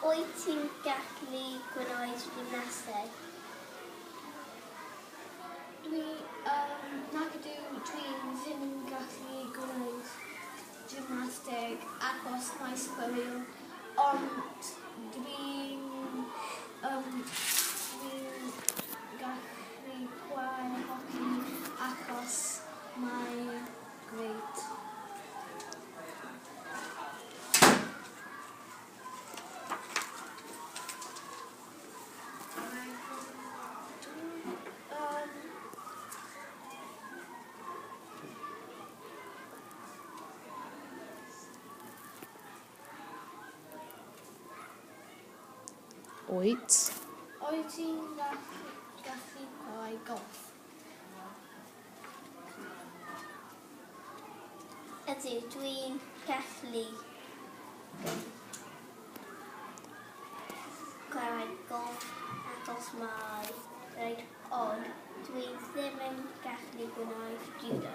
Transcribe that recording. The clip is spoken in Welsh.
Wyt ti'n gallu gwneud gymnasteg? Dwi, nag ydw, dwi ddim yn gallu gwneud gymnasteg achos mae sbwriel, ond dwi'n gallu chwarae hoci achos mae grêt. Wyt. Wyt ti'n gallu chwarae golff? Ydw, dwi'n gallu chwarae golff achos mae rhaid, ond dwi ddim yn gallu gwneud judo.